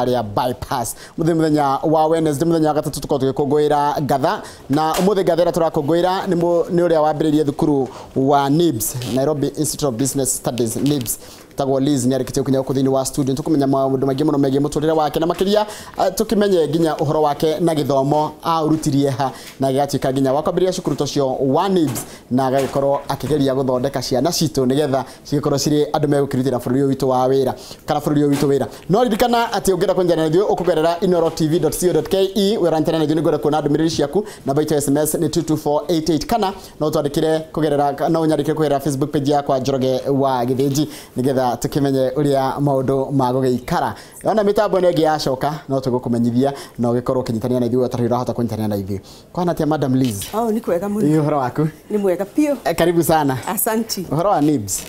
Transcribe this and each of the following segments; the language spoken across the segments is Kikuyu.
Ria bypass muthenya wa Wednesday, muthenya wa gatatu, tukorwo tugikũngũĩra ngatha na umuthi ngatha ĩrĩa tũrakũngũĩra nĩ ũrĩa wambĩrĩirie thukuru wa NIBS, Nairobi Institute of Business Studies, NIBS, tagwo Liz. Nĩ arĩkĩtie gũkinya gũkũ thĩinĩ wa studio. Tũkũmenya maũndũ maingĩ mũno megiĩ mũtũrĩre wake na makĩria tũkĩmenye nginya ũhoro wake na gĩthomo aũrutirie ha na gĩgatuĩka nginya wa kwambĩrĩria cukuru ta ũcio wa NIBS na agagĩkorwo akĩgeria gũthondeka ciana citũ nĩgetha cigĩkorwo cirĩ andũ megũkĩrutĩra bũrũri ũyũ witũ wa wĩra kana bũrũri ũyũ witũ wĩra. No ririkana atĩ ũngĩenda kũnyitanĩra na ithuĩ ũkũgerera inorotv.co.ke. Wĩranĩtĩra na ithuĩ, nĩngwenda kuona ndũmĩrĩri ciaku. Namba itũ ya SMS nĩ 22488 kana no twandĩkĩre kũgerera, no ũnyandĩkĩre kũgerera Facebook page yakwa, Njoroge wa Gĩthĩnji, nĩgetha tũkĩmenye ũrĩa maũndũ magũgĩikara. Ona mĩtambo ĩno ĩngĩ yacoka no tũgũkũmenyithia na ũgĩkorwo ũkĩnyitanĩra na ithuĩ ũtarĩ ũrahota kũnyitanĩra na ithuĩ. Kwana atĩa, Madam Liz? Oh, nĩ kwega mũno. Ĩ, ũhoro waku? Nĩ mwega piũ. Karibu sana. Asanti. Ũhoro wa NIBS?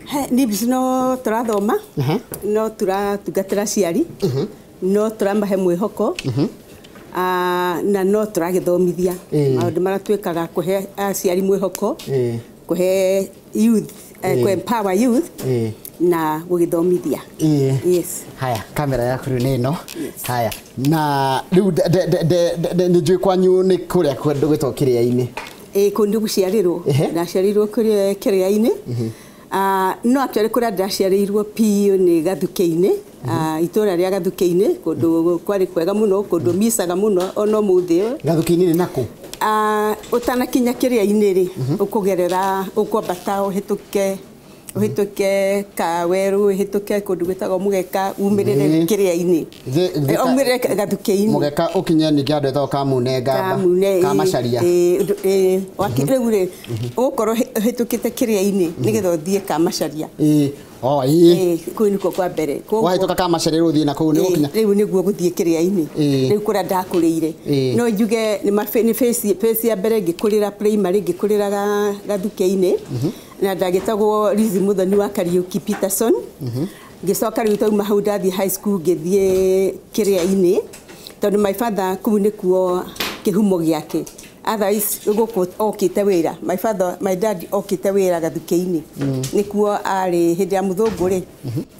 He, NIBS no tũrathoma, no tũratungatĩra aciari, no tũramahe mwĩhoko, na no tũragĩthomithia. Maũndũ marĩa twĩkaga, kũhe aciari mwĩhoko, kũhe youth, kũ empower youth na gũgĩthomithia. Yes. Haya, kamera yaku rĩu nĩ ĩno. Haya, na rĩu nĩ njũĩ kwanyu nĩ kũrĩa kũndũ gwĩtagwo Kĩrĩa-inĩ. Ĩ, kũu nĩ gũciarĩrwo. Ndaciarĩirwo kũrĩa Kĩrĩa-inĩ. No actually kũrĩa ndaciarĩirwo piũ nĩ Gathukĩ-inĩ. Itũũra rĩa Gathukĩ-inĩ, kũndũ kwarĩ kwega mũno, kũndũ micaga mũno ona ũmũthĩ ũyũ. Gathukĩ-inĩ nĩ nakũ? Ũtanakinya Kĩrĩa-inĩ rĩ, ũkũgerera, ũkwambata, ũhĩtũke Kawerũ, ũhĩtũke kũndũ gwĩtagwo Mũgeka, umĩrĩre Kĩrĩa-inĩ. Umĩrĩre Gathukĩ-inĩ. Mũgeka ũkinye ningĩ handũ hetagwo Kamune Ngamba. Kamune, Kamacaria. Rĩu rĩ, ũgũkorwo ũhĩtũkĩte Kĩrĩa-inĩ nĩgetha ũthiĩ Kamacaria. Ĩ, oh, ĩ. Kũu nĩkuo kwa mbere. Wahĩtũka Kamacaria rĩu ũthiĩ na kũu nĩ gũkinya. Rĩu nĩguo gũthiĩ Kĩrĩa-inĩ. Rĩu kũrĩa ndakũrĩire. No njuge nĩ phase ya mbere ngĩkũrĩra primary, ngĩkũrĩra Gathukĩ-inĩ na ndagĩtagwo Lizzy Muthoni wa Kariuki Peterson. Ngĩcoka rĩu tauma hau ndathiĩ high school, ngĩthiĩ Kĩrĩa-inĩ tondũ my father kũu nĩkuo kĩhumo gĩake. Otherwise gũkũ okĩte wĩra, my father, my dad okĩte wĩra Gathukĩ-inĩ, nĩkuo arĩ hĩndĩ ya mũthũngũ rĩ,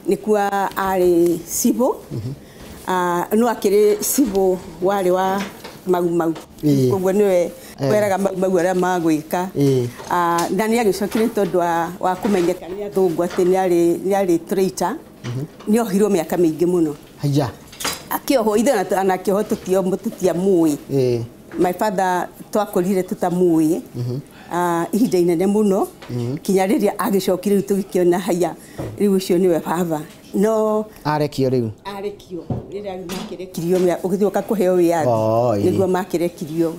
nĩkuo arĩ civil. No akĩrĩ civil warĩ wa Mau Mau. Koguo nĩwe weraga Mau Mau arĩa magwĩka. Na nĩ agĩcokire tondũ wa kũmenyeka nĩ athũngũ atĩ nĩ arĩ traitor, nĩ ohirwo mĩaka mĩingĩ mũno. Haya. Akĩohwo, ithuĩ ona akĩohwo tũtiamũĩ. My father twakũrire tũtamũĩ ihinda inene mũno kinya rĩrĩa agĩcokire rĩu tũgĩkĩona haya, rĩu ũcio nĩwe baba no. Arekio rĩu. Arekio rĩrĩa rĩu makĩrekirio ũgĩthiũka kũheo wĩyathi. Oh, ĩĩ. Nĩguo makĩrekirio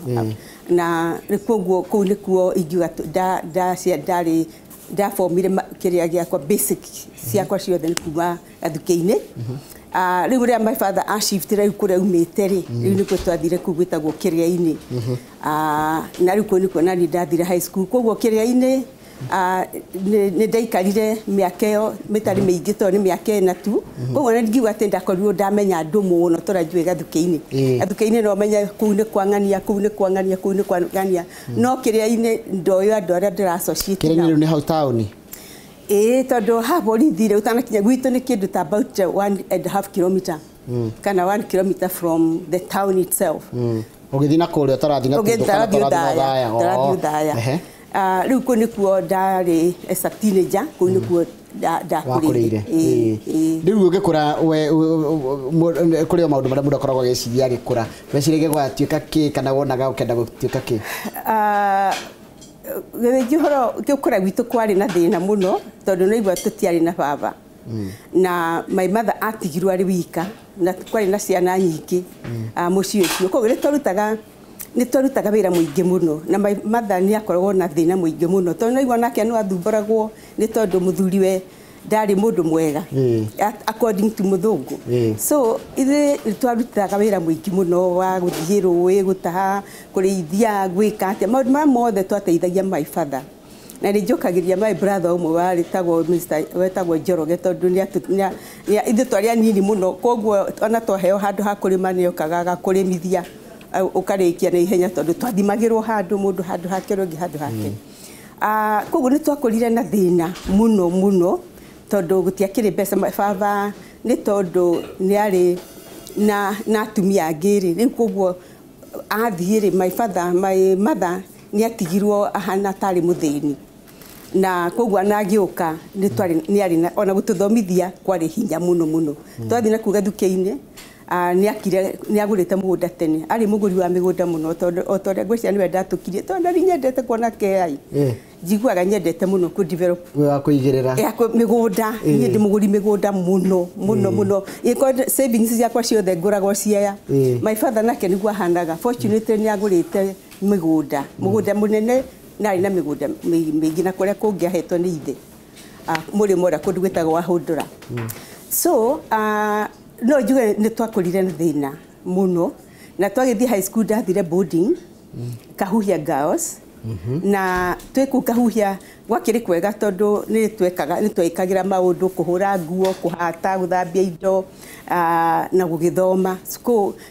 na koguo kũu nĩkuo ingiuga ndarĩ ndabomire kĩrĩa gĩakwa, basic ciakwa ciothe nĩ kuma Gathukĩ-inĩ. Rĩu rĩrĩa my father ashiftire rĩu kũrĩa aumĩte rĩ, rĩu nĩkuo twathire kũu gwĩtagwo Kĩrĩa-inĩ. Na rĩu kũu nĩkuo naniĩ ndathire high school. Koguo Kĩrĩa-inĩ nĩ ndaikarire mĩaka ĩyo mĩtarĩ mĩingĩ tondũ nĩ mĩaka 4 tu. Koguo nĩ ngiuga atĩ ndakorirwo ndamenya andũ mũno tũrĩa njũĩ Gathukĩ-inĩ. Gathukĩ-inĩ no menye kũu nĩ kwa ng'ania, kũu nĩ kwa ng'ania, kũu nĩ kwa ng'ania, no Kĩrĩa-inĩ ndoĩ andũ arĩa ndĩra associate Kĩrĩa-inĩ nao. Rĩu nĩ hau taũni. Ĩĩ, tondũ haha borithi rĩ, ũtanakinya gwitũ nĩ kĩndũ ta about 1.5 kilometer kana 1 kilometer from the town itself. Ũgĩthiĩ na kũrĩa ũtarathiĩ na Ũgĩthiĩ Tindũ kana tarathiĩ ũtarathiĩ na Othaya, Othaya. tarathiĩ Othaya. Rĩu kũu nĩkuo ndarĩ as a teenager, kũu nĩkuo wakũrĩire. ndakũrĩire. Ĩĩ. Rĩu ũgĩkũra we kũrĩ o maũndũ marĩa mũndũ akoragwo agĩciria agĩkũra, weciragia gwatuĩka kĩ kana wonaga ũkĩenda gũtuĩka kĩ? Gĩthĩnji ũhoro gũkũra gwitũ kwarĩ na thĩna mũno tondũ nĩigua tũtiarĩ na baba na my mother atigirwo arĩ wika na kwarĩ na ciana nyingĩ mũciĩ ũcio. Koguo nĩ twarutaga wĩra mũingĩ mũno na my mother nĩ akoragwo na thĩna mũingĩ mũno tondũ nĩigua nake no athumbũragwo nĩ tondũ mũthuriwe ndarĩ mũndũ mwega according to mũthũngũ. So ithuĩ nĩ twarutaga wĩra mũingĩ mũno wa gũthiĩ rũĩ, gũtaha, kũrĩithia, gwĩka atĩa, maũndũ maya mothe twateithagia my father. Na nĩ njũkagĩria my brother ũmwe warĩ tagwo Mr. wetagwo Njoroge tondũ ithuĩ twarĩ anini mũno, koguo ona twaheo handũ ha kũrĩma nĩ okaga agakũrĩmithia ũkarĩkia na ihenya tondũ twathimagĩrwo handũ, mũndũ handũ hake, ũrĩa ũngĩ handũ hake. Koguo nĩ twakũrire na thĩna mũno mũno tondũ gũtiakĩrĩ mbeca. Baba nĩ tondũ nĩ arĩ na atumia angĩ rĩ, rĩu koguo athiĩ rĩ, my father, my mother nĩ atigirwo ahana tarĩ mũthĩni, na koguo ona agĩũka nĩ twarĩ nĩ arĩ na ona gũtũthomithia kwarĩ hinya mũno mũno. Twathiĩ nakuo gathukĩ-inĩ, nĩ akire, nĩ agũrĩte mũgũnda tene, arĩ mũgũri wa mĩgũnda mũno, tondũ o ta ũrĩa ngwĩciria nĩwe ndatũkirie, tondũ ndarĩ nyendete kuona KI, njiguaga nyendete mũno kũ develop Wĩ wa kũigĩrĩra. Ya mĩgũnda. Niĩ ndĩ mũgũri mĩgũnda mũno mũno mũno. Ĩkorwo savings ciakwa ciothe ngũraga Siaya. My father nake nĩguo ahanaga. Fortunately nĩ agũrĩte mĩgũnda, mũgũnda mũnene, na arĩ na mĩgũnda mĩingĩ na kũrĩa kũngĩ ahetwo nĩ ithe, mũrĩmo ũrĩa kũndũ gwĩtagwo Wahũndũra. So no njuge nĩ twakũrire na thĩna mũno, na twagĩthiĩ high school ndathire boarding Kahuhia Girls, na twĩ kũu Kahuhia gwakĩrĩ kwega tondũ nĩ twekaga, nĩ twekagĩra maũndũ, kũhũra nguo, kũhata, gũthambia indo, na gũgĩthoma.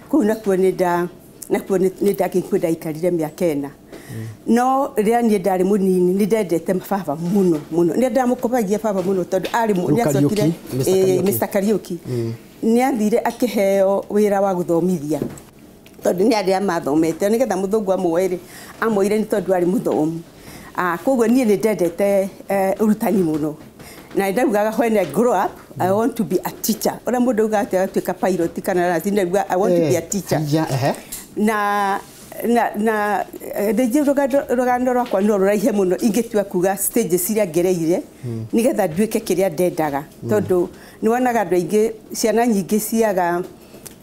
Kũu nakuo nĩ nda nakuo nĩ ndakĩkuo ndaikarire mĩaka 4. No rĩrĩa niĩ ndarĩ mũnini nĩ ndendete baba mũno mũno, nĩ ndamũkomagia baba mũno tondũ arĩ nĩ acokire Mr. Mr. Kariuki nĩ athire akĩheo wĩra wa gũthomithia tondũ nĩ arĩa mathomete, nĩgetha mũthũngũ amuoe rĩ, amuoire nĩ tondũ arĩ mũthomu. Koguo niĩ nĩ ndendete ũrutani mũno, na ndaugaga when I grow up I want to be a teacher. Ũrĩa mũndũ augaga atĩ agatuĩka pilot kana nurse, ndauga I want to be a teacher. Na rĩngĩ rũgano rwakwa no rũraihe mũno ingĩtua kuga stages iria ngereire nĩgetha nduĩke kĩrĩa ndendaga, tondũ nĩ wonaga andũ aingĩ, ciana nyingĩ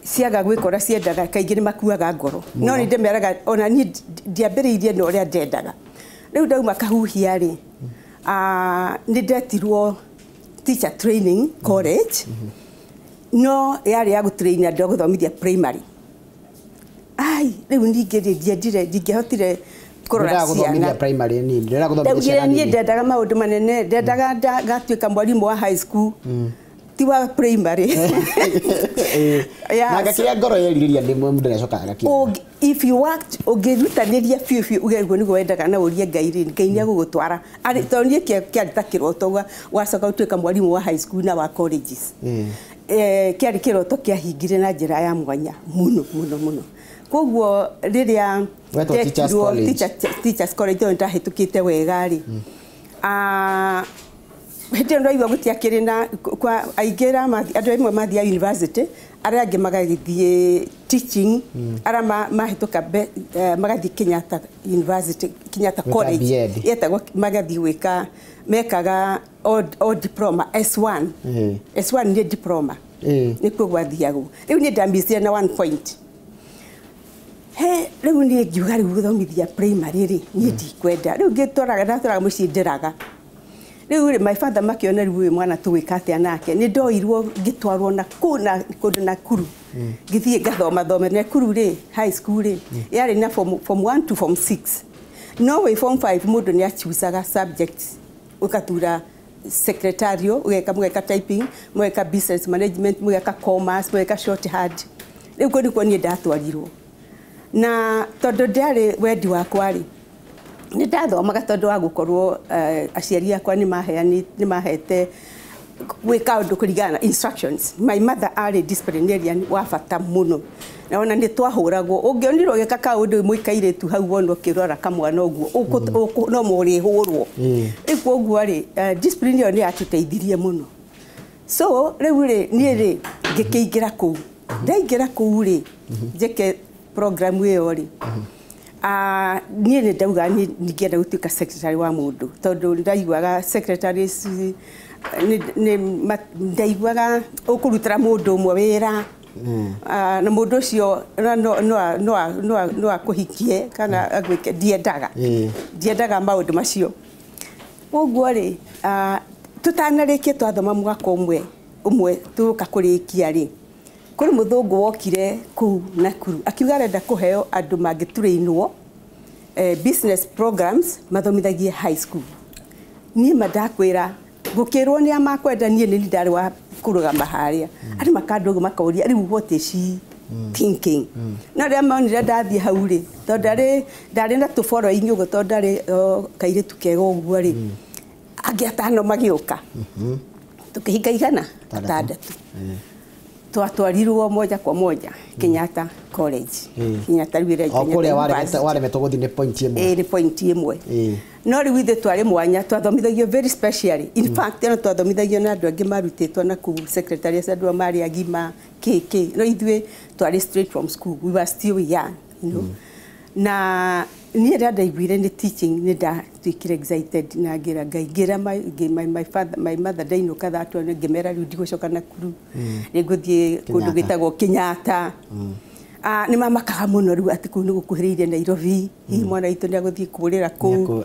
ciaga gwĩka ũrĩa ciendaga, kaingĩ nĩ makuaga ngoro. No nĩ ndĩmeraga ona niĩ ndiambĩrĩirie na ũrĩa ndendaga. Rĩu ndauma Kahuhia rĩ, nĩ ndetirwo teacher training college, no yarĩ ya gũtrain andũ a gũthomithia primary. Ai, rĩu ningĩ rĩ, ndiendire, ndingĩahotire kũrora Ndĩrenda gũthomithia ciana. primary nini, ndĩrenda gũthomithia Ndaugire ciana niĩ nini. ndendaga maũndũ manene, ndendaga ngatuĩka mwarimũ wa high school, ti wa primary. Yeah, Na ngakĩrĩa ngoro yerirĩria nĩ mũndũ nĩacokaga agakĩona. If you worked, ũngĩrutanĩria biũ biũ, uge ũguo nĩguo wendaga na ũrie Ngai rĩ, Ngai nĩ agũgũtwara. Arĩ tondũ niĩ kĩarĩ ta kĩroto wacoka gũtuĩka mwarimũ wa high school na wa colleges. Kĩarĩ kĩroto kĩahingire na njĩra ya mwanya mũno mũno mũno. Koguo rĩrĩa Wetwo Teachers ndetirwo College. Teachers College tondũ nĩndahĩtũkĩte wega rĩ, hĩndĩ ĩyo ndaigua gũtiakĩrĩ na kwa aingĩ arĩa andũ amwe mathiaga university, arĩa angĩ magagĩthiĩ teaching, arĩa mahĩtũka magathiĩ Kenyatta University, Kenyatta Gwĩka College. B.Ed. Yetagwo magathiĩ gwĩka, mekaga o diploma S1. S1 nĩ diploma. Nĩkuo gwathiagwo. Rĩu niĩ ndamicire na 1 point. He rĩu niĩ ngiuga rĩu gũthomithia primary rĩ, niĩ ndikwenda. Rĩu ngĩtwaraga, ndatwaraga mũciĩ ndĩraga. Rĩu rĩ, my father makĩona rĩu ũyũ mwana tũgwĩka atĩa nake. Nĩ ndoirwo ngĩtwarwo na kũ na kũndũ Nakuru, ngĩthiĩ ngathoma thome Nakuru rĩ, high school rĩ, yarĩ na form 1 to form 6, no wĩ form 5 mũndũ nĩ achusaga subjects, ũgathura secretarial, ũgeka, mũgeka typing, mũgeka business management, mũgeka commerce, mũgeka shorthand. Rĩu kũu nĩkuo niĩ ndatwarirwo, na tondũ ndiarĩ wendi wakwa rĩ, nĩ ndathomaga tondũ wa gũkorwo aciari akwa nĩ mahete gwĩka ũndũ kũringana na instructions. My mother arĩ disciplinarian wa bata mũno, na ona nĩ twahũragwo ũngĩonirwo ũgĩka kaũndũ mũikairĩtu hau wona ũkĩrora kamwana ũguo no mũrĩhũrwo. Rĩu koguo rĩ, discipline ĩyo nĩ yatũteithirie mũno. So rĩu rĩ, niĩ rĩ, ngĩkĩingĩra kũu. Ndaingĩra kũu rĩ, njĩke program ĩyo rĩ, niĩ nĩ ndauga niĩ ningĩenda gũtuĩka secretary wa mũndũ, tondũ ndaiguaga secretaries ndaiguaga ũkũrutĩra mũndũ ũmwe wĩra, na mũndũ ũcio no akũhikie kana agwĩke, ndiendaga. Ndiendaga maũndũ macio. Koguo rĩ, tũtanarĩkia twathoma mwaka ũmwe ũmwe tũka kũrĩkia rĩ, kũrĩ mũthũngũ wokire kũu Nakuru akiuga arenda kũheo andũ mangĩtũrĩinwo business programs mathomithagie high school. Niĩ ma ndakwĩra gũkĩrwo nĩ a makwenda, niĩ nĩ ndarĩ wa kũrũgama harĩa andũ makandũgũ makoria rĩu what is she thinking. No rĩrĩa monire ndathiĩ hau rĩ, tondũ ndarĩ na tũboro-inĩ ũguo, tondũ ndarĩ kairĩtu kega ũguo rĩ, angĩ atano magĩũka, tũkĩhinga 600. Twatwarirwo moja kwa moja Kenyatta College. Kenyatta rĩu ĩrĩa O kũrĩa waremetwo gũthiĩ nĩ point ĩmwe. Ĩĩ, nĩ point ĩmwe. No rĩu ithuĩ twarĩ mwanya, twathomithagio very specially. In fact, ona twathomithagio na andũ angĩ marutĩtwo na kũu secretariat, andũ marĩ agima kĩ, no ithuĩ twarĩ straight from school, we were still young. Na niĩ rĩrĩa ndaiguire nĩ teaching, nĩ ndatuĩkire excited na ngĩra Ngai, ngĩra my father, my mother, ndainũka thaa 12, ngĩmera rĩu ndigũcoka Nakuru, nĩ ngũthiĩ kũndũ gwĩtagwo Kenyatta. Nĩ mamakaga mũno rĩu atĩ kũu nĩ gũkuhĩrĩirie Nairobi, hihi mwana witũ nĩ agũthiĩ kũũrĩra kũu.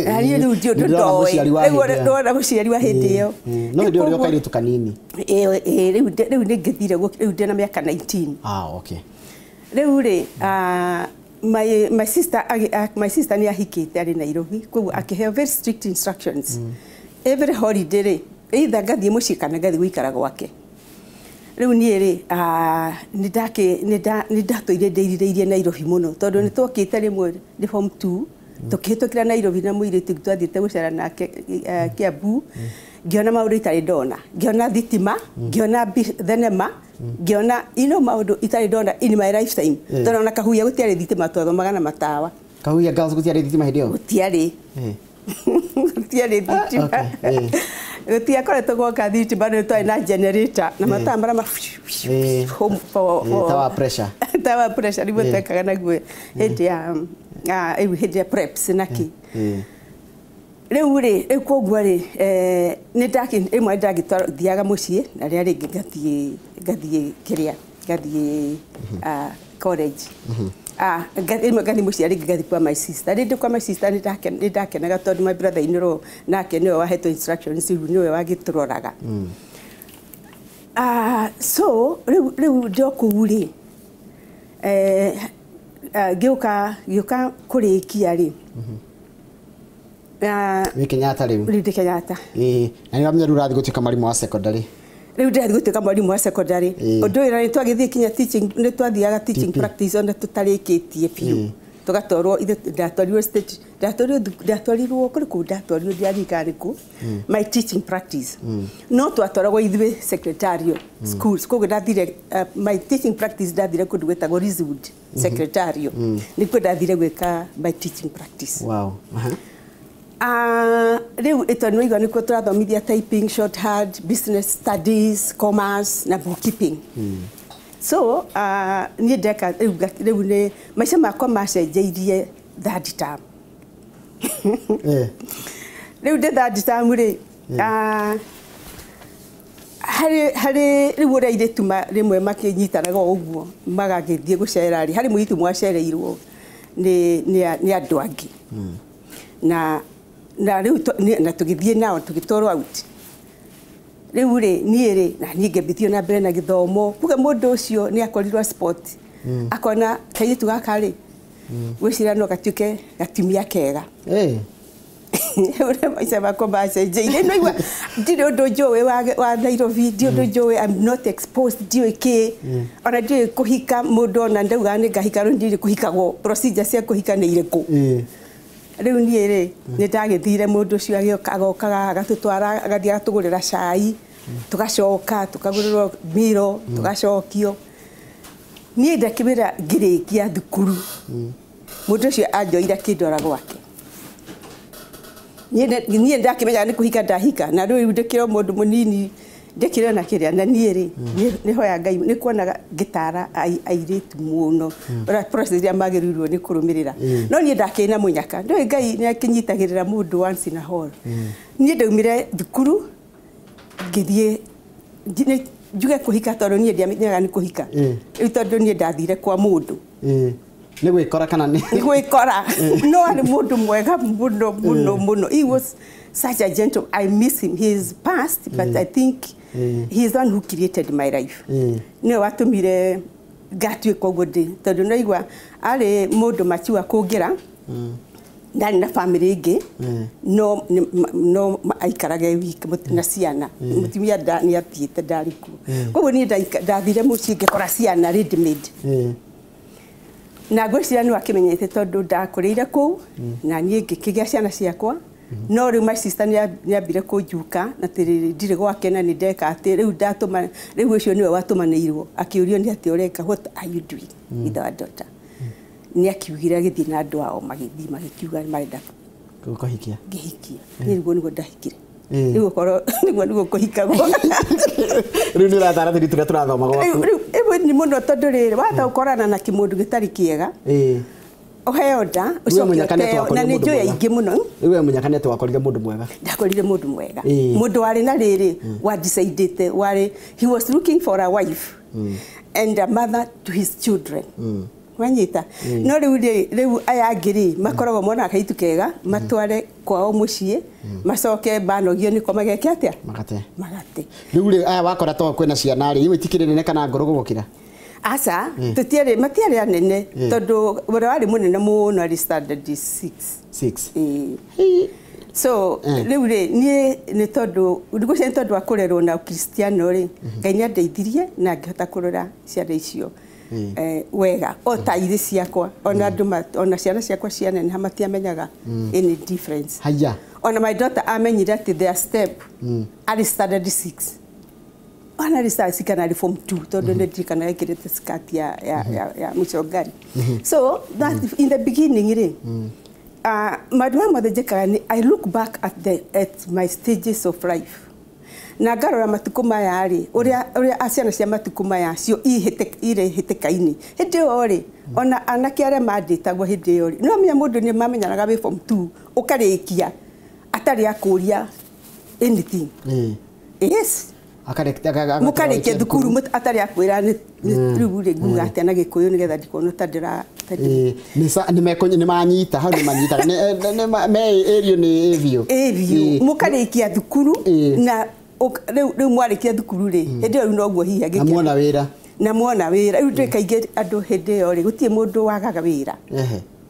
Na niĩ rĩu ndi ũndũ ndoĩ, rĩu ndona mũciari wa hĩndĩ ĩyo. No hĩndĩ ĩyo ũrĩ o kairĩtu kanini. Ĩĩ, rĩu nĩ ngĩthire, rĩu ndĩna mĩaka 19. Ah, okay. Rĩu rĩ, my sister nĩ ahikĩte, arĩ Nairobi, koguo akĩheo very strict instructions. Every holiday rĩ, either ngathiĩ mũciĩ kana ngathiĩ gũikara gwake. Rĩu niĩ rĩ, nĩ ndatũire ndĩrirĩirie Nairobi mũno, tondũ nĩ twokĩte rĩmwe ndĩ form 2, tũkĩhĩtũkĩra Nairobi na mũirĩtu twathiĩte gũcera nake Kiambu, ngĩona maũndũ itarĩ ndona, ngĩona thitima, ngĩona thenema, ngĩona ino maũndũ itarĩ ndona in my lifetime, tondũ ona Kahuhia gũtiarĩ thitima, twathomaga na matawa. Kahuhia Girls gũtiarĩ thitima hĩndĩ ĩyo? Gũtiarĩ, gũtiarĩ thitima, gũtiakoretwo gwoka thitima, nĩ twarĩ na generator na matawa marĩa home Tawa pressure. Tawa pressure nĩguo twekaga naguo hĩndĩ ya rĩu hĩndĩ ya preps na kĩ. Rĩu rĩ, rĩu koguo rĩ, nĩ rĩmwe nĩ ndagĩthiaga mũciĩ na rĩrĩa rĩngĩ ngathiĩ kĩrĩa, ngathiĩ college. Rĩmwe ngathiĩ mũciĩ, rĩngĩ ngathiĩ kwa my sister. Rĩndĩ kwa my sister nĩ ndakenaga, tondũ my brother in law nake nĩwe wahetwo instructions, rĩu nĩwe wagĩtũroraga. So rĩu ndĩ o kũu rĩ, ngĩũka kũrĩkia rĩ, Wĩ Kenyatta rĩu? Rĩu ndĩ Kenyatta. Ĩĩ, na nĩ wamenya rĩu ũrathiĩ gũtuĩka mwarimũ wa secondary. Rĩu ndĩrathiĩ gũtuĩka mwarimũ wa secondary. Ũndũ ũyũ nĩ twagĩthiĩ kinya teaching, nĩ twathiaga teaching practice ona tũtarĩkĩtie biũ, tũgatwarwo. Ithuĩ ndatwarirwo state, ndatwarirwo kũrĩ kũu, ndatwarirwo, ndiaririkana nĩ kũ my teaching practice, no twatwaragwo ithuĩ secretarial schools. Koguo ndathire my teaching practice, ndathire kũndũ gwĩtagwo Ridgewood Secretarial, nĩkuo ndathire gwĩka my teaching practice. Rĩu ĩto nĩ waigua nĩkuo tũrathomithia typing, shorthand, business studies, commerce na bookkeeping. So niĩ ndeka rĩu nĩ maica makwa macenjeirie third term. Rĩu ndĩ third term rĩ, harĩ rĩu ũrĩa airĩtu rĩmwe makĩnyitanaga o ũguo magagĩthiĩ gũcera rĩ, harĩ mũirĩtu mwacereirwo nĩ andũ angĩ na rĩu na tũgĩthiĩ nao, tũgĩtwarwo out. Rĩu rĩ, niĩ rĩ, na niĩ ngĩambithio na mbere na gĩthomo, kuga mũndũ ũcio nĩ akorirwo sport, akona kairĩtu gaka rĩ, gwĩciria no gatuĩke gatumia kega. Ũrĩa maica makwa macenjeire, no igua ndirĩ ũndũ njũĩ wa Nairobi, ndirĩ ũndũ njũĩ, I'm not exposed, ndiũĩ kĩ, ona ndiũĩ kũhika mũndũ, ona ndaugaga nĩ ngahika, rĩu ndiũĩ kũhikagwo, procedure cia kũhika nĩ irĩkũ. Rĩu niĩ rĩ, nĩ ndagĩthire, mũndũ ũcio agĩoka, agokaga agatũtwara, agathiĩ agatũgũrĩra cai, tũgacoka tũkagũrĩrwo miro, tũgacokio. Niĩ ndakĩmĩra ngĩrĩkia thukuru, mũndũ ũcio anjoire akĩndwara gwake. Niĩ ndakĩmenyaga nĩ kũhika ndahika, na rĩu ndĩkĩrĩ o mũndũ mũnini, ndĩkĩrĩ ona kĩrĩa. Na niĩ rĩ, nĩ hoya Ngai nĩ kuonaga ngĩtara airĩtu mũno ũrĩa process iria magĩrĩirwo nĩ kũrũmĩrĩra, no niĩ ndakĩrĩ na mũnyaka, ndũĩ Ngai nĩ akĩnyitagĩrĩra mũndũ once in a while. Niĩ ndaumire thukuru ngĩthiĩ njuge kũhika, tondũ niĩ ndiamenyaga nĩ kũhika. Rĩu tondũ niĩ ndathire kwa mũndũ. Nĩ gwĩkora kana nĩ Nĩ gwĩkora, no arĩ mũndũ mwega mũno mũno mũno. He was such a gentle. I miss him. He is passed, but I think he is the one who created my life. Nĩwe watũmire ngatuĩka ũguo ndĩ, tondũ naigua arĩ mũndũ mature kũngĩra, ndarĩ na family ĩngĩ, no no aikarage wiki na ciana, mũtumia nĩ athiĩte, ndarĩ kuo. Koguo niĩ ndathire mũciĩ ngĩkora ciana ready made. Na ngwĩciria nĩ wakĩmenyete, tondũ ndakũrĩire kũu na niĩ ngĩkĩgĩa ciana ciakwa. No rĩu my sister nĩambire kũnjuka na atĩrĩrĩ ndirĩ gwake na nĩ ndeka atĩ rĩu ndatũma rĩu ũcio nĩwe watũmanĩirwo akĩũrio nĩ atĩ ũreka, what are you doing with our daughter? Nĩ akiugire agĩthiĩ na andũ ao magĩthiĩ magĩkiuga marenda Gũkũhikia. Ngĩhikia. Niĩ nĩguo nĩguo ndahikire. Rĩu okorwo nĩguo nĩguo kũhikagwo. Rĩu nĩ ũratara tũrĩ tũrĩa tũrathoma gwaku. Rĩu ĩmwe nĩ mũno tondũ rĩrĩ watha ũkorana na kĩmũndũ gĩtarĩ kĩega. Ũheo nda ũcoke mũnyaka nĩ ũteo na twakorire nĩ mũndũ njũĩ mwega. aingĩ mũno. Rĩu we mũnyaka nĩ atĩ wakorire mũndũ mwega. Ndakorire mũndũ mwega. Mũndũ warĩ na rĩrĩ wa decided warĩ he was looking for a wife and a mother to his children. Wanyita no rĩu rĩ rĩu aya angĩ rĩ makoragwo monaga kairĩtu kega matware kwao mũciĩ macoke banogio nĩko mageke atĩa? Magate. Magate. Rĩu rĩ aya wakora to kwĩna ciana rĩ imwe itikĩrĩ nene kana ngũrũ gũgũkĩra? Aca, tũtiarĩ matiarĩ anene tondũ ũrĩa warĩ mũnene mũno arĩ standard 6. 6. Ĩĩ. So rĩu rĩ niĩ nĩ tondũ ngwĩciria nĩ tondũ wa kũrerwo na ũkristiano rĩ Ngai nĩ andeithirie na ngĩhota kũrora ciana icio wega o ta irĩ ciakwa ona andũ ona ciana ciakwa cianeneha matiamenyaga any difference. Haya. Ona my daughter amenyire atĩ their step arĩ standard 6 ona arĩ standard 6 kana arĩ form 2 tondũ nĩ ndirikana ekĩrĩte skirt ya mũcongari. So that in the beginning rĩ maũndũ maya mothe njĩkaga nĩ I look back at my stages of life na ngarora matukũ maya rĩ ũrĩa ciana cia matukũ maya cio irĩ hĩtĩka-inĩ hĩndĩ ĩyo rĩ ona anake arĩa mandĩtagwo hĩndĩ ĩyo rĩ no menya mũndũ nĩ mamenyanaga wĩ form 2 ũkarĩkia atarĩ akũria anything. Yes. Mũkarĩkia thukuru atarĩ akwĩra nĩ rĩu rĩ nguga atĩa na Gĩkũyũ nĩgetha ndikonwo ta ndĩra nĩ manyita hau nĩ manyitaga me ĩrio nĩ ĩbiũ. Ĩbiũ mũkarĩkia thukuru na rĩu mwarĩkia thukuru rĩ hĩndĩ ĩyo rĩu noguo hihi Na muona wĩra. Na muona wĩra rĩu ndĩ kaingĩ andũ hĩndĩ ĩyo rĩ gũtirĩ mũndũ wagaga wĩra.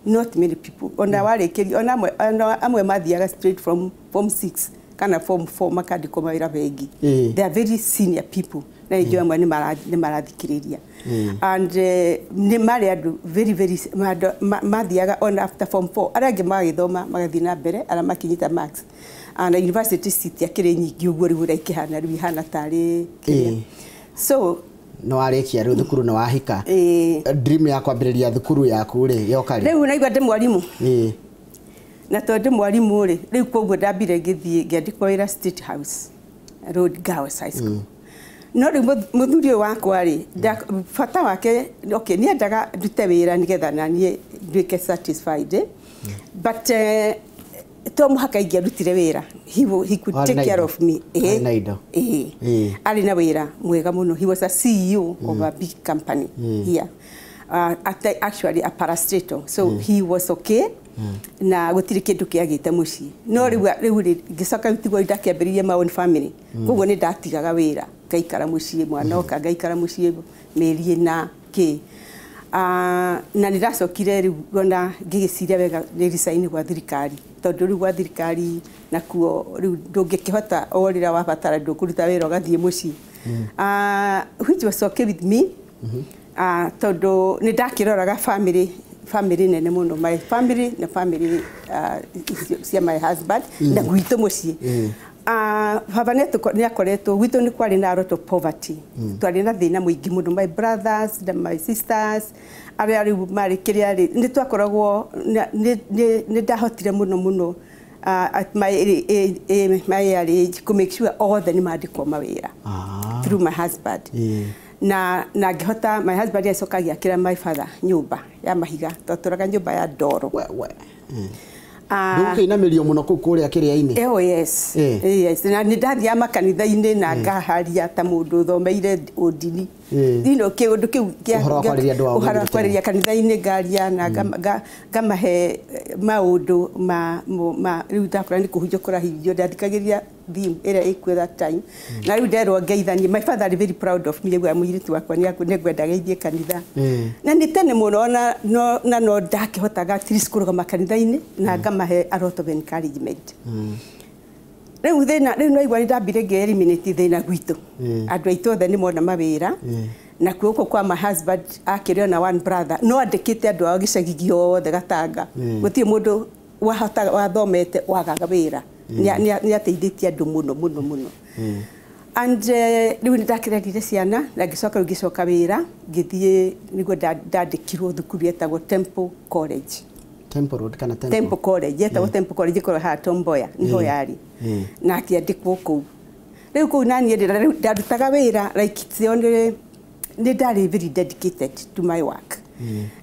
Not many people ona warĩkĩria ona amwe mathiaga straight from form 6 kana form 4 makandĩkwo mawĩra bengi. They are very senior people na nĩ amwe nĩ marathikĩrĩria and nĩ marĩ andũ very very mathiaga on after form 4 arĩa angĩ magagĩthoma magathiĩ na mbere arĩa makinyĩte marks na university citiakĩrĩ nyingĩ ũguo rĩu ũrĩa ikĩhana rĩu ihana tarĩ kĩrĩa. So nĩ warĩkia rĩu thukuru nĩ wahika. Dream ya kwambĩrĩria thukuru yaku rĩ yoka rĩ? Rĩu naigua ndĩ mwarimũ. Na tondũ ndĩ mwarimũ rĩ rĩu koguo ndambire ngĩthiĩ ngĩandĩkwo wĩra State House Road Girls High School. No rĩu mũthuri ũyũ wakwa rĩ bata wake okay nĩ endaga ndute wĩra nĩgetha na niĩ nduĩke satisfied but to mũhaka ingĩarutire wĩra he could take care of me. Arĩ na wĩra mwega mũno. He was a CEO of a big company here. Actually a parastatal, so he was okay. Na gũtirĩ kĩndũ kĩagĩte mũciĩ no rĩu rĩ ngĩcoka tigwo ndakĩambĩrĩirie my own family koguo nĩ ndatigaga wĩra ngaikara mũciĩ mwana oka ngaikara mũciĩ mĩeri ĩna kĩ na nĩ ndacokire rĩu ona ngĩgĩciria wega nĩ resign gwa thirikari tondũ rĩu gwa thirikari nakuo rĩu ndũngĩkĩhota o rĩrĩa wabatara ndũkũruta wĩra ũgathiĩ mũciĩ which was okay with me tondũ nĩ ndakĩroraga family nene mũno my family na family cia my husband na gwitũ mũciĩ. Baba nĩ akoretwo gwitũ nĩ kwarĩ na a lot of poverty. Twarĩ na thĩna mũingĩ mũno my brothers na my sisters arĩa rĩu marĩ kĩrĩa rĩ nĩ twakoragwo nĩ ndahotire mũno mũno at my early age kũ make sure othe nĩ mandĩkwo mawĩra through my husband. Na ngĩhota my husband acoka agĩakĩra my father nyũmba ya mahiga twatũraga nyũmba ya ndoro. Ndũkĩinamĩrio mũno kũu kũrĩa kĩrĩa-inĩ? Oh yes. Yes na nĩ ndathiaga makanitha-inĩ na ngaharia ta mũndũ ũthomeire ũndini. You know kĩũndũ kĩu kĩa Ũhoro wa kwarĩria andũ ao ũhoro wa kwarĩria kanitha-inĩ ngaria na ngamahe maũndũ ma rĩu ndakora nĩ kũhunjio kũrahunjio ndathikagĩrĩria theme ĩrĩa ĩkuo that time na rĩu nderwo ngeithanie my father is very proud of me rĩu mũirĩtu wakwa nĩngwenda geithie kanitha na nĩ tene mũno na no ndakĩhotaga at least kũrũgama kanitha-inĩ na ngamahe a lot of encouragement. Rĩu thĩna rĩu no igua nĩ ndambire ngĩ eliminate thĩna gwitũ andũ aitũ othe nĩ mona mawĩra na kuo kwa my husband akĩrĩ ona one brother no andĩkĩte andũ ao gĩcagi gĩothe Gatanga gũtirĩ mũndũ wahotaga wathomete wagaga wĩra. Nĩ ateithĩtie andũ mũno mũno mũno. And rĩu nĩ ndakĩrerire ciana na ngĩcoka rĩu ngĩcoka wĩra ngĩthiĩ nĩguo ndandĩkirwo thukuru yetagwo Temple College. Temple Road kana Temple? Temple College yetagwo Temple College ĩkoragwo haha Tom Mboya nĩho yarĩ. Na akĩandĩkwo kũu. Rĩu kũu naniĩ ndarutaga wĩra like it's the only nĩ ndarĩ very dedicated to my work.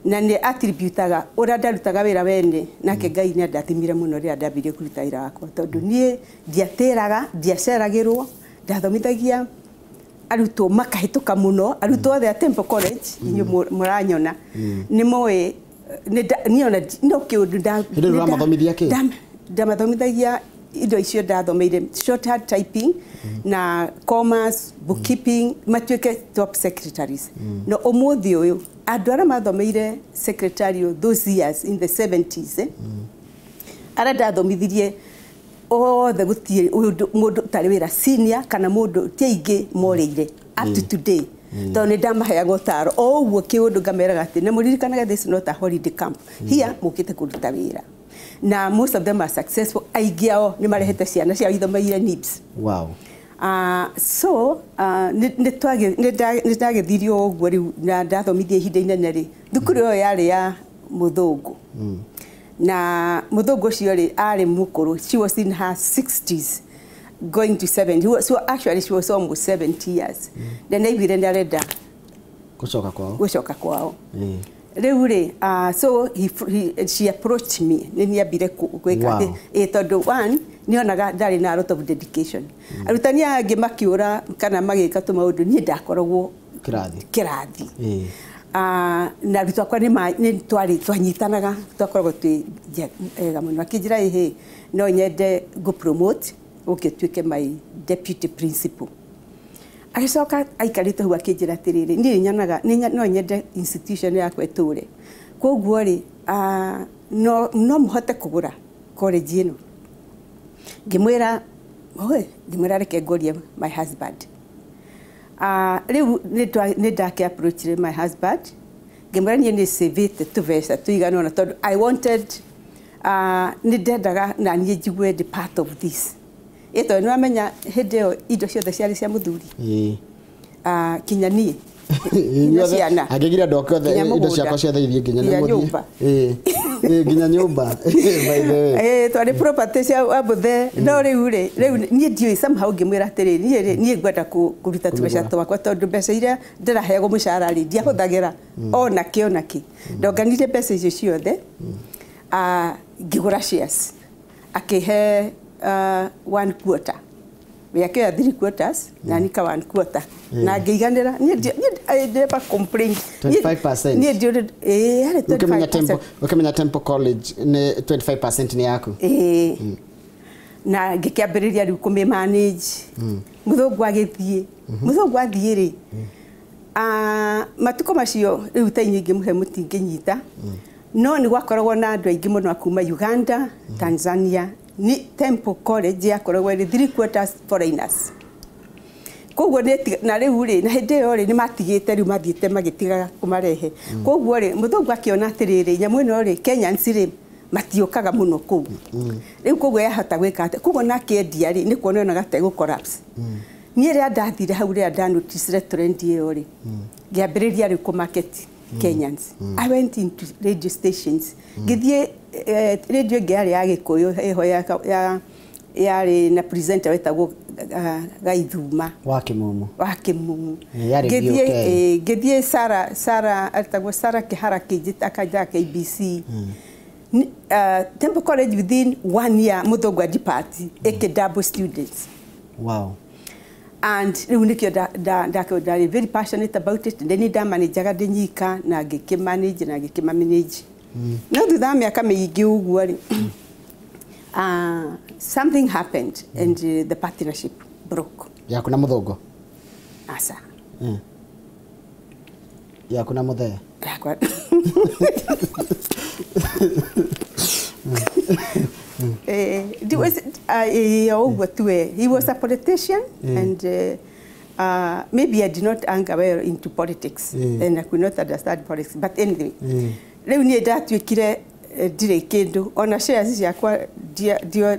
Na nĩ attributaga ũrĩa ndarutaga wĩra wene nake Ngai nĩ andathimire mũno rĩrĩa ndambirie kũruta wĩra wakwa tondũ niĩ ndiatĩraga ndiaceragĩrwo ndathomithagia arutwo makahĩtũka mũno arutwo othe a Temple College inyuĩ mũranyona nĩ moĩ niĩ ona no kĩũndũ Hĩndĩ ĩyo ũramathomithia kĩ? Ndamathomithagia indo icio ndathomeire shorthand typing na commerce bookkeeping matuĩke top secretaries. No ũmũthĩ ũyũ andũ arĩa mathomeire secretarial those years in the 70s arĩa ndathomithirie othe gũtirĩ mũndũ ũtarĩ wĩra senior kana mũndũ ti aingĩ morĩire up to today tondũ nĩ ndamaheaga ũtaro o ũguo kĩũndũ ngameraga atĩ na mũririkanage this is not a holiday camp here mũkĩte kũruta wĩra na most of them are successful aingĩ ao nĩ marehete ciana ciao ithomeire NIBS. Wow. So nĩ ndagĩthirio ũguo rĩu na ndathomithia ihinda inene rĩ thukuru ĩyo yarĩ ya mũthũngũ na mũthũngũ ũcio rĩ arĩ mũkũrũ she was in her 60s going to 70 so actually she was almost 70 years. Then aiguire nĩ arenda gũcoka kwao gũcoka kwao. Rĩu rĩ so she approached me nĩ niambire gwĩka atĩ tondũ one nĩonaga ndarĩ na a lot of dedication. Arutani aya angĩ makiũra kana magĩka tũmaũndũ niĩ ndakoragwo kĩrathi na arutwo akwa nĩ twarĩ twanyitanaga twakoragwo twĩ ega mũno akĩnjĩra ĩhĩ no nyende ngũ promote ũke ũtuĩke my deputy principal. Agĩcoka aikarĩte hau akĩnjĩra atĩrĩrĩ niĩ nyonaga no nyende institution yakwa ĩtũre koguo rĩ no mũhote kũgũra college ĩno. Ngĩmwĩra ngĩmwĩra reke ngũrie my husband. Rĩu nĩ ndake approach my husband ngĩmwĩra niĩ nĩ savĩte tũbeca tũigana ũna tondũ I wanted nĩ ndendaga na niĩ njigue ndĩ part of this. Ĩtondũ nĩ wamenya hĩndĩ ĩyo indo ciothe ciarĩ cia mũthuri kinya niĩ nginya ciana angĩgira andũ ake othe indo ciakwa ciothe ithiĩ nginya nĩ mũthiĩ nginya nyũmba by the way twarĩ property cia abuthe no rĩu rĩ rĩu niĩ ndiũĩ somehow ngĩmwĩra atĩrĩrĩ niĩ niĩ ngwenda kũruta tũbeca twakwa tondũ mbeca iria ndĩraheagwo mũcara rĩ ndiahũthagĩra ona kĩ ona kĩ. Ndonganirie mbeca icio ciothe ngĩgũra shares akĩhe one quarter we akĩoya 3/4 na nika 1/4 na ngĩiganĩra niĩ I never complained. 25% niĩ ndiũrĩ yarĩ 25%. Ũkĩmenya Temple College nĩ 25% nĩ yaku. Na ngĩkĩambĩrĩria rĩu kũmĩ manage. Mũthũngũ agĩthiĩ mũthũngũ athiĩ rĩ matukũ macio rĩu ta inyuĩ ingĩmũhe mũtingĩnyita no nĩ gwakoragwo na andũ aingĩ mũno a kuma Uganda, Tanzania. Ni Temple College yakoragwo ĩrĩ 3/4 foreigners. Koguo na rĩu rĩ na hĩndĩ ĩyo rĩ nĩ matigĩte rĩu mathiĩte magĩtigaga kũmarehe. Koguo rĩ mũthũngũ akĩona atĩrĩrĩ nyamũ ĩno rĩ Kenyans rĩ matiũkaga mũno kũu. Rĩu koguo yahota gwĩka atĩa koguo nake endia rĩ nĩ kuona onaga ta ĩgũ collapse. Niĩ rĩrĩa ndathire hau rĩrĩa ndanoticire trend ĩyo rĩ ngĩambĩrĩria rĩu kũ market Kenyans. I went into radio stations. Ngĩthiĩ radio ĩngĩ yarĩ ya Gĩkũyũ ĩho yarĩ na presenter wetagwo Gaithuma wa Kĩmumu wa Kĩmumu. Ngĩthiĩ Sarah etagwo Sarah Kĩhara kĩnjĩta akanjĩta KBC. Temple College within 1 year mũthũngũ adipart ĩkĩ double students. Wow. And rĩu nĩkĩo ndarĩ very passionate about it. Nĩ ndamanajaga ndĩ nyika na ngĩkĩmanage na ngĩkĩmanage. No thutha wa mĩaka mĩingĩ ũguo rĩ something happened and the partnership broke. Yaku na mũthũngũ? Aca. Yaku na mũthee? Yakwa. He was a politician and maybe I did not anchor well into politics and I could not understand politics, but anyway rĩu niĩ ndatuĩkire Ndirĩ kĩndũ ona shares ciakwa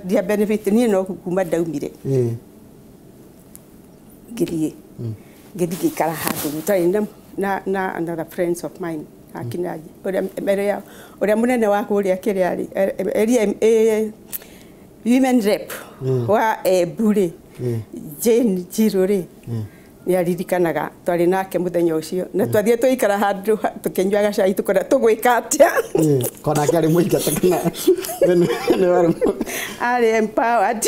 ndia benefit niĩ no kuma ndaumire. Ngĩthiĩ ngĩikara handũ gũtarĩ na another friends of mine akina ũrĩa mũnene wa kũrĩa kĩrĩa rĩ area women rep wa Embu rĩ, Jane Njirũ rĩ, nĩ aririkanaga twarĩ nake mũthenya ũcio na twathiĩ tũikara handũ tũkĩnyuaga cai tũkona tũgwĩka atĩa. Kona ake arĩ mũingate kana nĩ warĩ arĩ empowered.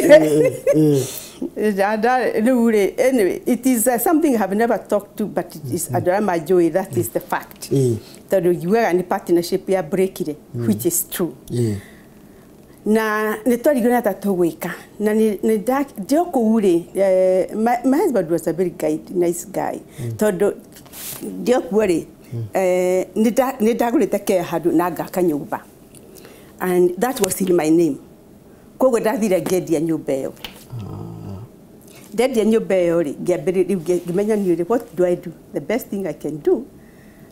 Rĩu rĩ, anyway, it is something I have never talked to, but it is andũ arĩa manjũĩ, that is the fact, tondũ ngiugaga nĩ partnership ya breakire, which is true. Na nĩ twarigwo nĩ atĩa tũgwĩka na ndĩ o kũu rĩ, my husband was a very guy, nice guy, tondũ ndĩ o kuo rĩ, nĩ ndagũrĩte care handũ na ngaka nyũmba, and that was in my name. Koguo ndathire ngĩendia nyũmba ĩyo. Ndendia nyũmba ĩyo rĩ, ngĩambĩrĩria rĩu ngĩmenya niĩ rĩ, what do I do? The best thing I can do,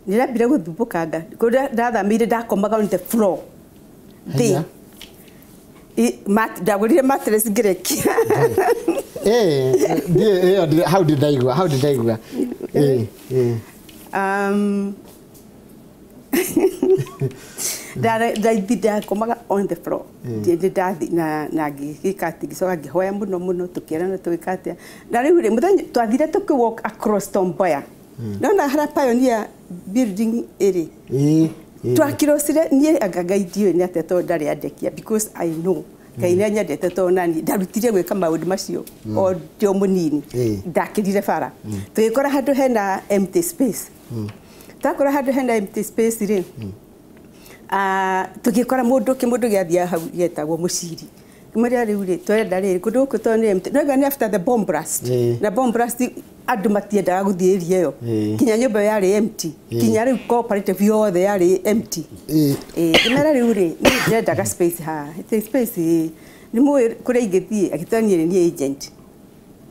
nĩ ndambire gũthumbũkanga kũrĩa ndathamĩire, ndakomaga on the floor thĩ. Haya. Ndagũrire mattress ngĩrekia. Ndiĩ ĩyo hau ndindaigua, hau ndindaigua. Ndakomaga on the floor. Ndĩ ndathi na ngĩgĩka atĩ ngĩcoka ngĩhoya mũno mũno, tũkĩerana tũgĩka atĩa. Na rĩu rĩ, mũthenya twathire tũkĩ walk across Tom Mboya, nona harĩa Pioneer building ĩrĩ, twakirocire. Niĩ anga Ngai ndiũĩ nĩ atĩa, tondũ ndarĩ andekia, because I know Ngai nĩ anyendete, tondũ nani ndarutire gwĩka maũndũ macio o ndĩ o mũnini. Ndakĩrire bara, tũgĩkora handũ hena empty space. Twakora handũ hena empty space rĩ, tũgĩkora mũndũ kĩmũndũ gĩathiaga hau gĩetagwo Mũciri. Kĩmũrĩa rĩu rĩ, tũrenda rĩrĩ kũndũ gũkũ tondũ nĩ empty. No nĩ after the bomb blast, na bomb blast andũ matiendaga gũthiĩ area ĩyo. Kinya nyũmba ĩyo yarĩ empty, kinya rĩu cooperative yothe yarĩ empty. Ngĩmera rĩu rĩ, niĩ ndĩrendaga space haha. Ĩtĩ space ĩ, nĩ mũĩ kũrĩa ingĩthiĩ? Agĩtwĩra niĩ nĩ agent.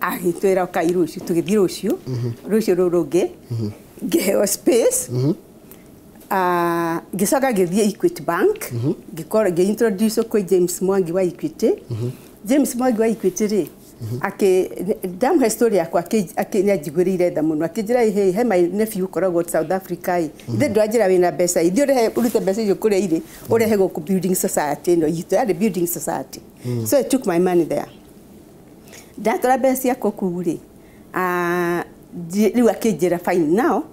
Agĩtwĩra ũkai rũciũ. Tũgĩthiĩ rũciũ, rũciũ rũrũ rũngĩ ngĩheo space. Ngĩcoka ngĩthiĩ Equity Bank, ngĩkora ngĩ-introduce kwĩ James Mwangi wa Equity. James Mwangi wa Equity rĩ, akĩ ndamũhe story yakwa, nĩ anjiguĩrĩire tha mũno, akĩnjĩra, "Hey, he my nephew ũkoragwo South Africa ĩ, ithe ndwanjĩra wĩna mbeca, ithiĩ ũrehe ũrute mbeca icio kũrĩa irĩ ũrehe gũkũ building society ĩno itũ." Yarĩ building society. So I took my money there. Ndatwara mbeca ciakwa kũu rĩ, rĩu akĩnjĩra, "Fine, now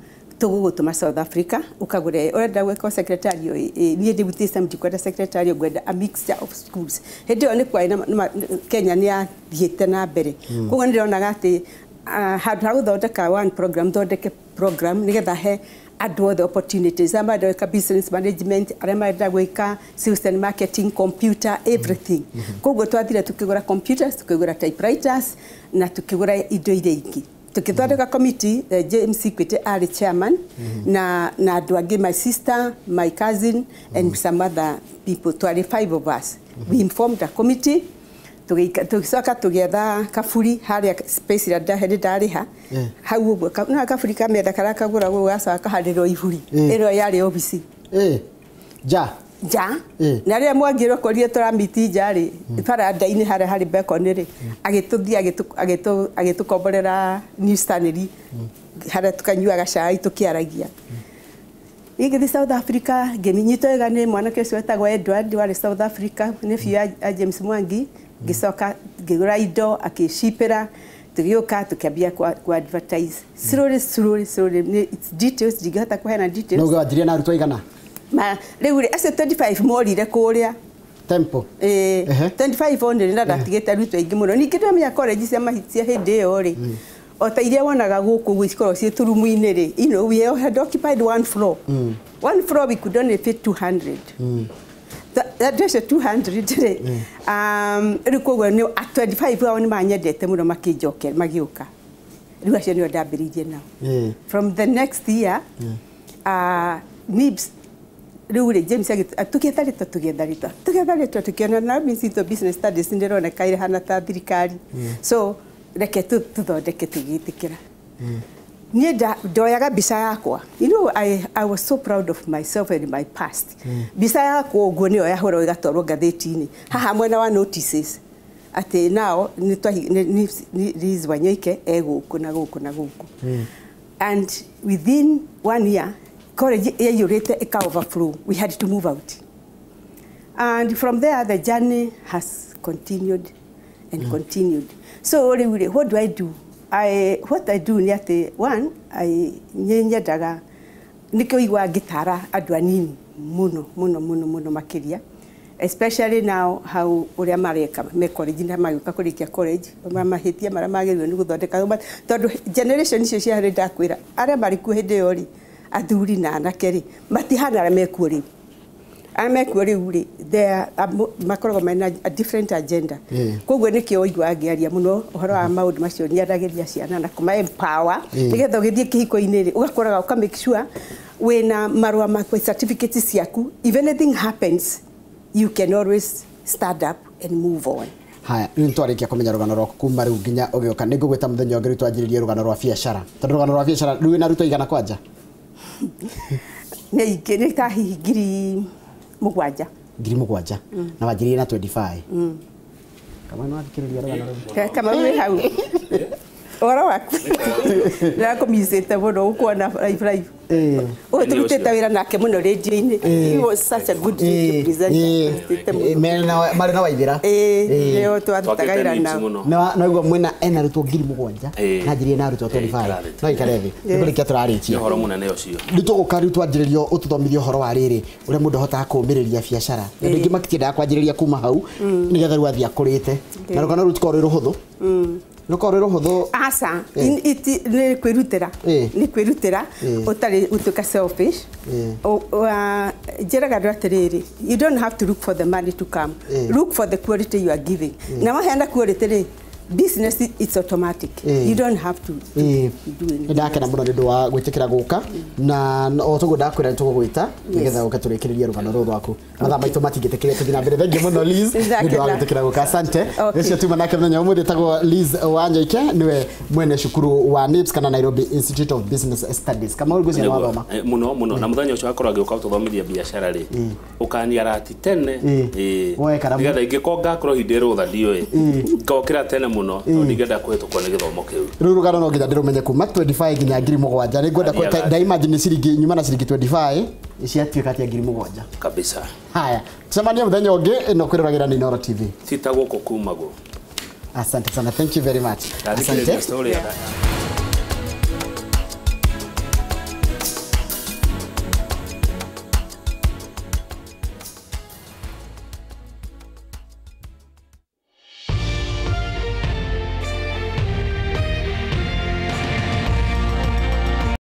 tũgũgũtũma South Africa ũkagũre ũrenda gwĩka secretarial." Niĩ ndĩrutĩte, ndikwenda secretarial, ngwenda a mixture of schools. Hĩndĩ ĩyo nĩ kwarĩ na Kenya nĩ yathiĩte na mbere, koguo nĩ ndĩronaga atĩ handũ ha gũthondeka one program, thondeke program nĩgetha he andũ othe opportunities, arĩa marenda gwĩka business management, arĩa marenda gwĩka sales and marketing, computer, everything. Koguo twathire tukĩgũra computers, tukĩgũra typewriters na tukĩgũra indo iria ingĩ. Tukĩthondeka committee, James Equity arĩ chairman na andũ angĩ, my sister, my cousin and some other people. Twarĩ five of us. We formed a committee. Tũgĩcoka tũgĩetha kaburi harĩa space ĩrĩa ndahe ndarĩha hau ũguo, no kaburi ka metha karĩa kagũragwo gacoka kahandĩrwo iburi. Ĩyo yarĩ obici. Nja. Nja. Na rĩrĩa mwangĩrwo korire tũramiti nja rĩ, baranda-inĩ harĩa harĩ balcony rĩ, agĩtũthiĩ agĩtũkomborera New Stanley harĩa tũkanyuaga cai tũkĩaragia. Niĩ ngĩthiĩ South Africa, ngĩnyitwo wega nĩ mwanake ũcio wetagwo Edward warĩ South Africa, nephew ya James Mwangi. Ngĩcoka ngĩgũra indo, akĩcipĩra, tũgĩũka tũkĩambia ku advertise slowly, slowly, slowly. It's details ndingĩhota kũheana details. No wanjirie na arutwo aigana? Ma rĩu rĩ, acio 25 morire kũrĩa Temple. 25 only, na ndatigĩte arutwo aingĩ mũno. Ningĩ ndamenya college cia cia hĩndĩ ĩyo rĩ, o ta iria wonaga gũkũ ũguo cikoragwo ciĩ tũrumu-inĩ rĩ, we had occupied one floor. One floor we could only fit 200. Andũ acio 200 rĩ, rĩu koguo nĩ a 25 ao nĩ manyendete mũno, makĩnjokera magĩũka. Rĩu acio nĩo ndambĩrĩirie nao. From the next year, NIBS rĩu rĩ, James tũgĩetha rĩtwa, tũgĩetha rĩtwa, tũgĩetha rĩtwa, tũkĩona Nairobi Institute of Business Studies nĩ ĩroneka ĩhana ta thirikari, so reke tũthondeke. Tũgĩtĩkĩra. Niĩ ndoyaga mbica yakwa. You know, I was so proud of myself and my past. Mbica yakwa ũguo nĩyo yahũrwo ĩgatwarwo ngathĩti-inĩ. Haha mwena wa notices atĩ nao Liz Wanyoike e gũkũ na gũkũ na gũkũ. And within 1 year, college yaiyũrĩte ĩka overflow. We had to move out. And from there, the journey has continued and continued. So rĩu rĩ, what do I do? What I do nĩ atĩ, one, nĩ nyendaga, nĩkĩo ũiguaga ngĩtara andũ anini mũno, mũno, mũno, mũno makĩria. Especially now, how ũrĩa mareka me college na magĩũka kũrĩkia college, mahĩtia marĩa magĩrĩirwo nĩ gũthondeka. Tondũ generation icio cia harĩa ndakwĩra, arĩa marĩ kuo hĩndĩ ĩyo rĩ, athuri na anake rĩ, matihana arĩa mekuo rĩu. Arĩa mekuo rĩu rĩ, makoragwo mena a different agenda. Koguo nĩkĩo ũiguaga ngĩaria mũno ũhoro wa maũndũ macio, nĩaragĩria ciana na kũma empower, nĩgetha ũgĩthiĩ kĩhiko-inĩ rĩ, ũgakoraga ũka make sure wĩna marũa maku, certificate ciaku. If anything happens, you can always stand up and move on. Haya, rĩu nĩtwarĩkia kũmenya rũgano rwaku kuma rĩu nginya ũgĩũka. Nĩngũgwĩta mũthenya ũngĩ rĩu twanjĩrĩrie rũgano rwa biacara. Tondũ rũgano rwa biacara rĩu wĩna arutwo aigana kwanja? Nĩ aingĩ, nĩ ta hihi 7,000. 7,000. Na wanjĩrĩirie na 25. Kamau nĩ wathikĩrĩria rũgano rũu? Kamau wĩ hau. Ũhoro waku. Ndĩrakũmicĩte mũno gũkuona live live. Ũyũ tũrutĩte wĩra nake mũno radio-inĩ. He was such a good radio presenter. Marĩ na Waithĩra. Nĩo twarutaga wĩra nao. Naigua mwena ena arutwo 7,000 na njĩrĩrie na arutwo 25. No ikare thĩ. Nĩ kũrĩkia tũrarĩkia. Ũhoro mũnene ũcio. Rĩu tũgũka rĩu twanjĩrĩrio ũtũthomithie ũhoro wa rĩrĩ ũrĩa mũndũ ahotaga kũũmĩrĩria biacara. Andũ aingĩ makĩendaga kwanjĩrĩria kuma hau nĩgetha rĩu athiĩ akũrĩte. Na rũgano rũu tikoragwo rwĩ rũhũthũ. Rũkorwo rwĩ rũhũthũ. Aca, nĩ kwĩrutĩra. Nĩ kwĩrutĩra, ũtarĩ ũtuĩka selfish. Njĩraga andũ atĩrĩrĩ, you don't have to look for the money to come. Look for the quality you are giving. Na waheana quality rĩ, business it's automatic. You don't have to do anything. Ndakena mũno nĩ ũndũ wa gwĩtĩkĩra gũka na o toguo ndakwĩra nĩ tũgũgwĩta nĩgetha ũke tũrĩkĩrĩrie rũgano rũrũ rwaku. Mathaa maitũ matingĩtĩkĩria tũthiĩ na mbere. Thengiũ mũno Liz nĩ ũndũ wa gwĩtĩkĩra gũka. Asante. Ũcio tuma nake mũthenya ũmũthĩ etagwo Liz Wanyoike, nĩwe mwene cukuru wa NIBS kana Nairobi Institute of Business Studies. Kamau ngwĩciria nĩ wathoma. Mũno mũno. Na mũthenya ũcio akorwo agĩũka gũtũthomithia biacara rĩ, ũkania rati tene. Woe karamu. Nĩgetha ingĩkorwo ngakorwo hĩndĩ rũtha ndiũĩ. Ngokĩra tene mũno tondũ ndingĩenda kũhĩtũkwo nĩ gĩthomo kĩu. Rĩu rũgano no nginya ndĩrũmenye kuma 25 nginya 7,000. Nĩngwenda nda imagine ciringi nyuma na ciringi 25 ciatuĩka atĩa 7,000. Kabisa. Haya, tucemanie mũthenya ũngĩ ĩno kwĩroragĩra nĩ Inooro TV. Ti ta gũkũ kumagwo. Asante sana. Thank you very much. Asante. Asante.